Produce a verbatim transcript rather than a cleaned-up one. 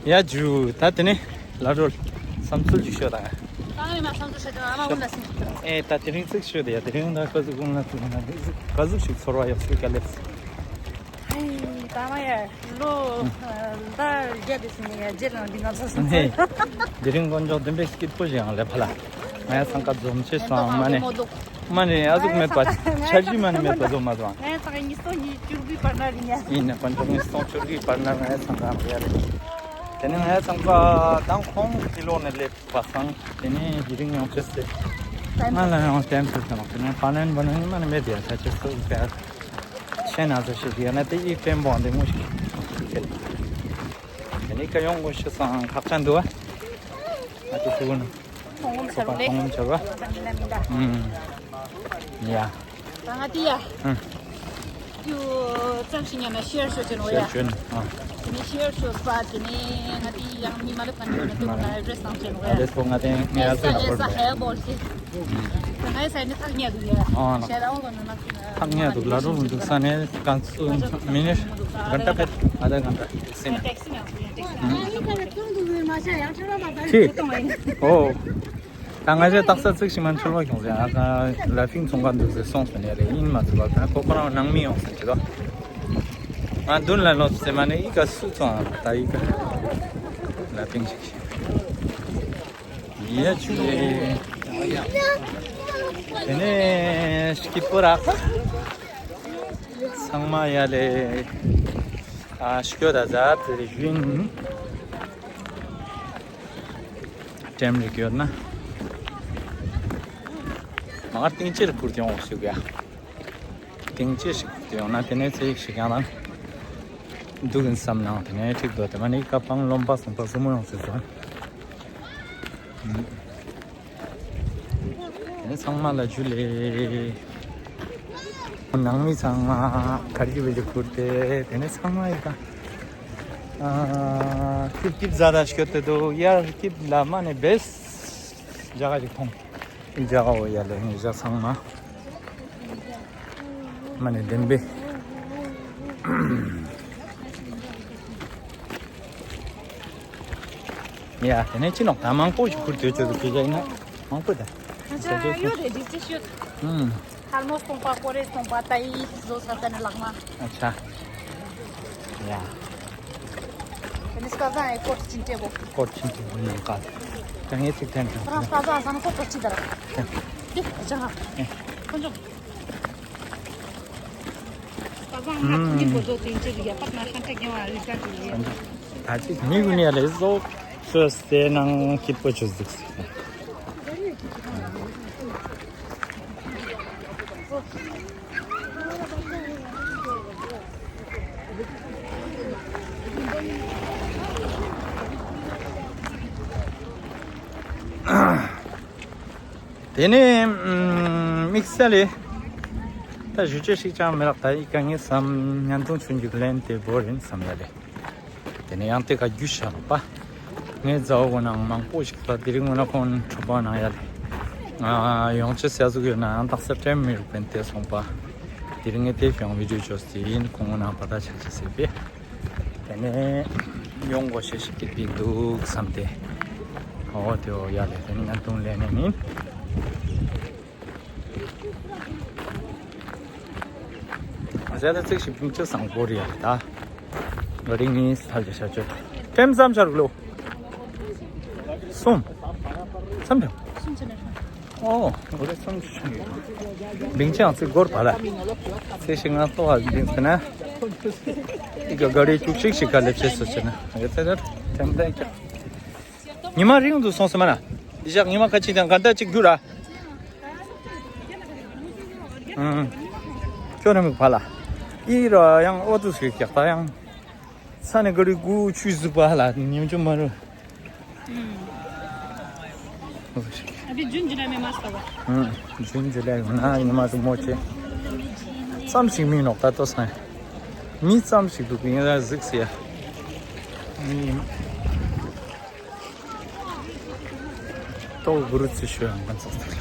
ཡ་ཇུ། ད་དེ་ནས་ལ་རོལ་བསམ་ཚུལ་ཅིག་ཤོད་དང་། ད་ངས་མ་བསམ་ཚུལ་ཤོད་དང་ཨ་མ་འུ་ལ་སིན། ཨེ་ད་དེ་རིང་ཚིག་ཤོད་དེ་ཡ། དེ་རིང་ད་ག་ཟུག་ཀུན་ལ་ཐུག་ན་ག་ཟུག་ཞིག་ཚོར་བ་ཡོད་སུ་ག་ལེབ། ཧེ། ད་མ་ཡ་ལོ་ད་བརྒྱད་དེ་སིན་ཡ་རྗེས་རང་འདི་ང་ཚོ་སིན། ནས་དེ་རིང་དཀོན་མཆོག་བདེན་པའི་སྐྱིད་པོ་ཞིག་ཡང་ལེབ་ཕ་ལ། ང་ཡ་སང་ཀ་འཛོམས་ཆེ་སོང་མ་ནས། མ་ནས་ཨ་ཟུག་མེད་པ། འཆར་གཞི་མ་ནས་མེད་པ་བཟོ་མ་བཟོ། ངའི་སང་ཉིས་སྟོང་ཉི་ཤུ་རྩ་དགུའི་བར་ན་རིང་ཡ། ཡིན་ན་དཀོན་མཆོག་ཉིས་སྟོང་བཅུ་དགུའི་བར་ན་ངའི་སང་ཀ་རེད་ཡ་རེད། དེ་ནས་ངའི་སང་ཀ་དང་ཁོང་གི་ལོག་ནས་སླེབས་པ་སང་དེ་ནས་ཡི་རིང་ཡོང་ཆེ་སེ། ང་ལ་ཡང་ལྟན་ཚུལ་དང་དེ་ནས་ཧྥ་ལན་བ་ནི་མ་ནི་མེད་ཡ། ཆ་ཆེ་སོ་ཡི་པའི་ཆེ་ན་ཚོ་ཞིག་ཡོད་ན་དེ་ཡི་བེམ་པོ་འདི་མོ་ཞིག་ཁེལ། དེ་ནས་ཀ་ཡོང་དགོས་ཤེས་སང་ཁག་ཅན་འདུག་ཨ། ང་དེ་ཚུགས་ནི། ཐོང་ངམ་ཆར་བ་ལེ། ཐོང་ངམ་ཆར་བ། ད་མི་ན་མི་འདའ། ཨུམ། ཡ། ད་ང་དེ་ཡ། ཨུམ། ཡུ་ཙམ་ཞིག་ཉན་ན་ཤེར་ཤོ་ཅན་འོ་ཡ། ཤེར་ཅན། ཨ། དེ་ནས་ཤེར་ཤོ་སྤ་དེ་ནས་ང་དེ་ཡང་མི་མ་ལེབ་ག་ནས་ཡོད་ན་དེ་ན་ཨེ་ཌི་རེ་སི་བཏང་ཅན་འོ་ཡ། ཨ་དེ་ཚོ་ང་དེ་ངའི་ཨ་ཙི་ན་ཨེ་ས་ཧེ་བོལ་ཏེ། ང་ཨེ་ས་ནི་ཐག་ཉེ་འདུག་ཡ། ཨ་ན། ཤེར་ཨོ་གོ་ན་ན་ཐག་ཉེ་འདུག་ལ་རུ་འདུག་ས་ནས་གང་ཚུ་མི་ནི་ག་འདྲ་བེད་ཨ་ད་ག་འདྲ་སེ་ན། ཨུམ། ཁྱི། ཨོ། ད་ང་ཚོས་རྟགས་གསལ་ཚིག་ཞིག་མ་འཁྲུལ་བ་བྱུང་ཟེར། ཨ་ཁ་ལ་ཕིང་ཚོང་ཁང་འདུག་ཟེར་སོང་ཟེར་ནས་རེད། ཡིན་མ་ཚུགས་པ། ད་ཁོ་ཁོ་རང་ནང་མི་ཡོང་ཟེར་གྱི་རོ། ང་མདུན་ལ་ལོག་ཟེར་མ་ནས་ཨི་ཀ་སུ་ཚོང་ཨ། ད་ཨི་ཀ་ལ་ཕིང་ཞིག་ཞིག་ཡ་ཆུ་ལེ། དེ་ནས་སྐྱིད་པོ་རག་ཚང་མ་ཡ་ལེ། ཨ་སྐྱོ་ད་ཛ་དེ་རེ་ཡིན། ཀྲེམ་རིག་ཡོད་ན། མ་གཏིང་ཅེར་ཁུར་ཏེ་ཡོང་ཞུ་ག། གཏིང་ཅེར་ཞིག་ཁུར་ཏེ་ཡོང་ན་དེ་ནས་ཚེ་ཡིག་ཞིག་ཡང་ན། འདུག་གིན་བསམ་ནང་དེ་ནས་ཁྲིག་དོ་དེ་མ་ནི་ཀ་པང་རློན་པ་སོང་པ་སུ་མོ་ཡོང་ཟེར་སོང་། དེ་ནས་ཚང་མ་ལ་ཇུ་ལེ། ནང་མི་ཚང་མ་གར་གྱི་བེ་ལི་ཁུར་ཏེ་དེ་ནས་ཚང་མ་ཡི་ཀ། ཨ་ཀིབ་ཀིབ་ཛ་དྲག་སྐྱོད་དེ་འདུག་ཡར་ཀིབ་ལ་མ་ནས་བེས་ཇ་ག་ཅིག་ཐོང་། ཨི་ཇ་ག་འོ་ཡ་ལེ་ངེ་ཇ་ཚང་མ་མ་ནས་བདེན་པས། ཡ་དེ་ནས་ཅི་ནོག་ད་མང་པོ་ཞིག་ཁུར་དུས་ཚོད་དུ་ཁྱེད་ཅག་ཡིན་ན་མང་པོ་ད། ང་ཚོ་ཡོད་རེད་འདི་ཅི་ཤོད། ཨུམ། ཐལ་མོ་སྟོང་པ་ཀོ་རེ་སྟོང་པ་ཏ་ཡི་བཟོ་ས་ས་ནས་ལག་མ། ཨ་ཆ། ཡ། དེ་ནས་སྐལ་བཟང་ཨེ་ཀོ་ཅིན་ཏྲེ་བོ། ཀོ་ཅིན་ཏྲེ་བོ་ནང་ཀ། ད་ངས་ཚིག་ཐན་ཐན། ཁོ་རང་སྐལ་བཟང་ས་ན་ཀོ་ཀོ་ཅི་དར། ཡ། དེ་ཅང་ཧ། ཡ། ཁོ་ཅང་། སྐལ་བཟང་ང་ཁོ་ཉིད་བོ་ཟོ་ཅིན་ཏྲེ་བི་ཡ་པད་མ་ཤན་ཏྲེ་གྱེན་བ་རི་ཀ་ཏི་ཡ། ད་ཅིག་མི་གུན་ཡ་ལེ་བཟོ། ཤོས་དེ་ནང་སྐྱིད་པོ་ཆུ་ཟིག་ཟིག་དེ་ནས་དམིགས་བསལ་ལས་ད་ཞུ་ཆོས་ཤིག་ཅང་མི་རག་ད་ཡི་ག་ངས་བསམ་བརྙན་ཐུང་ཆུང་ཅིག་ལེན་དེ་བོར་ཡིན་བསམ་ཡ་ལེ། དེ་ནས་ཡང་དེ་ག་རྒྱུ་ཤ་རོགས་པ། ངས་མཛའ་བོ་ནང་མང་པོ་ཞིག་ལ་དེ་རིང་ངོ་ན་ཁོང་གྲོད་པ་ནང་ཡ་ལེ། ཡོང་ཆེ་ཟ་ཟུག་ཡོད་ན་ཡང་རྟགས་གསལ་དྲན་མི་རུག་པན་དེ་སོང་པ། དེ་རིང་ངས་དེ་ཡང་བི་ཌིའོ་ཅོས་ཏེ་ཡིན་ཁོང་ངོ་ན་པ་ད་ཆ་ཆེ་ཟེར་པས། དེ་ནས་ཡོང་དགོས་ཤེས་ཤིག་གི་འདུག་བསམ་སྟེ། འོ་དེ་འོ་ཡ་ལེ་དེ་ནས་ང་དུང་ལེན་ནས་མིན། ཟེར་ད་ཚིག་ཞིག་ཕུང་ཆུ་བཟང་པོ་རེད་ཡ་ད། ང་རིང་ནི་ས་ལ་ཤ་ཆོད། ཀྲེམ་ཙམ་ཆར་གློ། གསུམ། ཙམ་ཆར། ཨོ་འོ་རེ་གསུམ་ཆུ་ཆུང་ཡོད། བིང་ཆང་ཚིག་སྒོར་བ་ལ། ཚེ་ཞིག་ང་ལྟོ་བ་བིང་ཟེར་ན། ཨི་ག་ག་རེ་བཅུ་གཅིག་ཞིག་ག་ལེབ་བྱེད་སོ་ཟེར་ན། ཨེ་ཚེ་ད་ཀྲེམ་ད་ཀྱ། ཉི་མ་རིང་དུ་སོང་ཟེར་མ་ན། འདི་ཞག་ཉི་མ་ཁ་ཅིག་དང་ག་འདྲ་ཅིག་འགྱུར་ར། ཁྱོད་རང་མིག་ཕ་ལ། ཨི་ར་ཡང་ཨོ་ཏུ་སི་ཀྱག་ད་ཡང་། ས་ནས་ག་རི་གུ་ཆུ་ཟུག་པ་ལ་ཉིམ་ཆུ་མ་རུ། ཨ་བི་ཇུན་ཇུ་ལའི་མེ་མ་སྟ་བ། ཇུན་ཇུ་ལའི་ཡོང་ན་ཉི་མ་དུ་མོ་ཆེ། ཙམ་ཞིག་མིན་ནོག་ད་ལྟོ་སང་། མི་ཙམ་ཞིག་འདུག་ཡིན་ལ་གཟིགས་ཟེར། མི། ཏོག་གུ་རུ་ཚི་ཤོད་ཡང་ཀན་ཙག་ཙག